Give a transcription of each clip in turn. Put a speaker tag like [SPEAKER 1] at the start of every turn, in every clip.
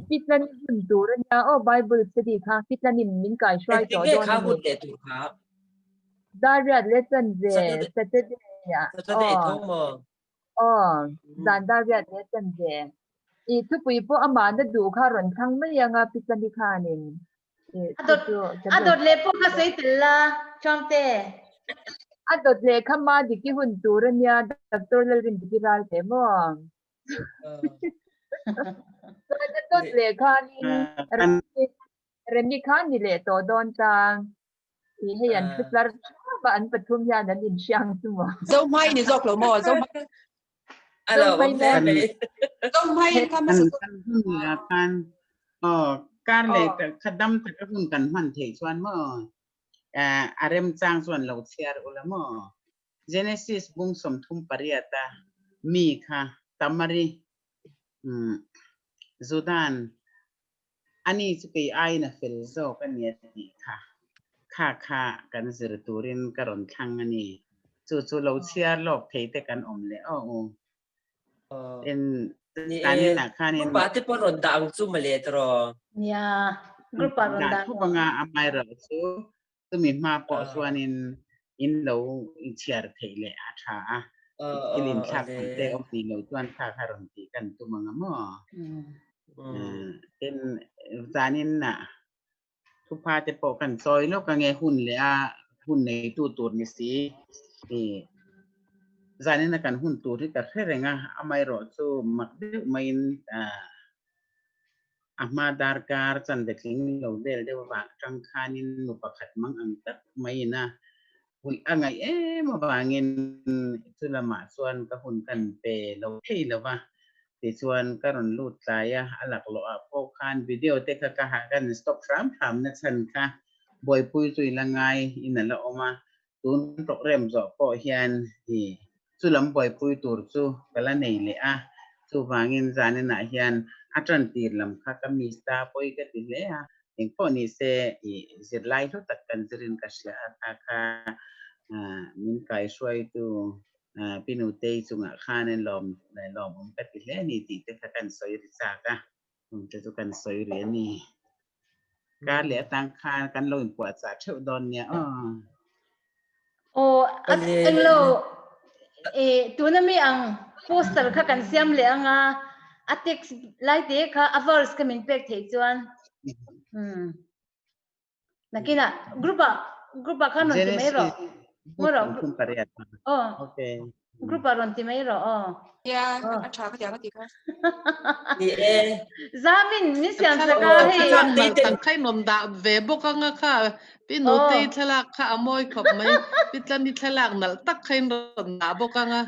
[SPEAKER 1] Pitlan hun tur a nia aw Bible study kha Pitlanin min kai hruai tawh
[SPEAKER 2] Engtik nge
[SPEAKER 1] dawn
[SPEAKER 2] kha
[SPEAKER 1] a ni.
[SPEAKER 2] hun leh tur kha?
[SPEAKER 1] Dariat leh chanve
[SPEAKER 2] Saturday
[SPEAKER 1] Saturday ah
[SPEAKER 2] Saturday
[SPEAKER 1] aw
[SPEAKER 2] tho maw?
[SPEAKER 1] aw zan dariat leh chanve i thupui pawh amahna duh kha rawn thlang mai anga Pitlani khanin i
[SPEAKER 3] A
[SPEAKER 1] chu
[SPEAKER 3] dawt
[SPEAKER 1] chu ka
[SPEAKER 3] a
[SPEAKER 1] duh.
[SPEAKER 3] dawt leh pawh kha sawi tel la Chuangte.
[SPEAKER 1] A dawt leh kha ma diki hun tur a nia Doctor Lalrindiki ral teh maw? Chuan a dawt leh khanin Remi kha ni leh tawh dawn ta. Tih hei an thu tlar thap a, an pathum hian an inhriang chu maw?
[SPEAKER 4] Zohmai ni zawk lo maw? Zohmai.
[SPEAKER 2] A lo awm hle mai.
[SPEAKER 4] Zohmai kha hmasa zawk.
[SPEAKER 5] Kan hun la khan aw kar leh kha dam taka hun kan hman theih chuan maw a remchang chuan lo chhiar ula maw? Genesis bung 38 a mi kha Tamari Judan ani chu kei aiin a fel zawk a ni a tih kha kha kha kan zir turin ka rawn thlang a ni. Chu chu lo chhiar lawk thei te kan awm leh aw u. En
[SPEAKER 2] Ni e,
[SPEAKER 5] tanin ah khanin
[SPEAKER 2] group ah te pawh rawn dah ang chu mawle tiraw?
[SPEAKER 3] Nia, group ah rawn
[SPEAKER 5] dah
[SPEAKER 3] dah
[SPEAKER 5] thup anga amaherawh chu Chumi hma pawh chuanin in lo inchhiar theih leh a tha a, thil inthlak tham te awm tih loh chuan thla kha rawn tih kan tum ang a maw? Tin, zanin ah thupha te pawh kan chawi lawk ange hun leh a hun neitu tur ni si i zanin a kan hun tur hi ka hre reng a, amaherawh chu mak deuh maiin A hma darkar chanve tling lo vel deuh avang atang khanin nu pakhat mang ang tak maiin a huih a ngaih em avangin chu lamah chuan ka hun kan pe lo thei lo va. Tichuan ka rawn lut tlai a, a laklawh ah pawh khan video te kha ka ha kan stop hram hram na chhan kha buaipui chu i la ngai in a la awm a, tun program zawh pawh hian i chu lam buaipui tur chu ka la nei leh a, chuvangin zaninah hian a tan tir lam kha ka miss ta pawi ka ti hle a, engpawh ni se i zirlai hlu tak kan zirin ka hria a, kha kha min kaihruaitu Pi Nutei chungah khan in lawm lawmawm ka ti hle a ni tih te kha kan sawi ri chak a, chung te chu kan sawi ri a ni. Kar leh atang khan kan lo inpuahchah theuh dawn nia aw.
[SPEAKER 3] Aw, englo e tuna mi ang poster kha kan siam leh anga a text lai te kha a verse kha min pek theih chuan. Hmm. Nakina group ah group ah khan rawn ti mai rawh. Mo rawh. Aw.
[SPEAKER 5] Okay.
[SPEAKER 3] Group ah rawn ti mai rawh aw.
[SPEAKER 4] Nia, a tha ka ti ang a ti kha.
[SPEAKER 2] Ni e.
[SPEAKER 3] Zamin min siam sak a hei.
[SPEAKER 6] Thlalak nalh tak kha in rawn dah ve bawk anga kha Pi Nutei thlalak kha a mawi khawp mai. Pi Tlani thlalak nalh tak kha in rawn dah bawk anga.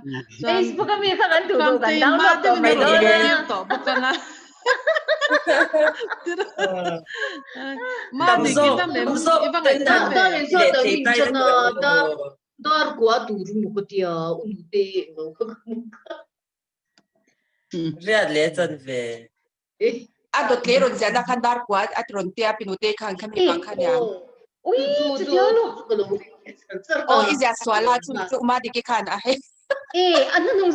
[SPEAKER 3] Facebook ami kha kan duh duh kan download tawh mai dawn a.
[SPEAKER 6] Tawh bawk anga. Ma ni ki dam em i va ngaih
[SPEAKER 7] tham ve. Dar kwa tur mu ko tia unu te no kha
[SPEAKER 2] Riat le chan ve.
[SPEAKER 4] A dawt leh rawn ziahna khan dar kua a rawn tia pinute khan kha mi bang kha nia.
[SPEAKER 3] Ui chu tia lo.
[SPEAKER 4] Aw i ziah sual a chu chu ma diki khan a hei.
[SPEAKER 3] E an hnung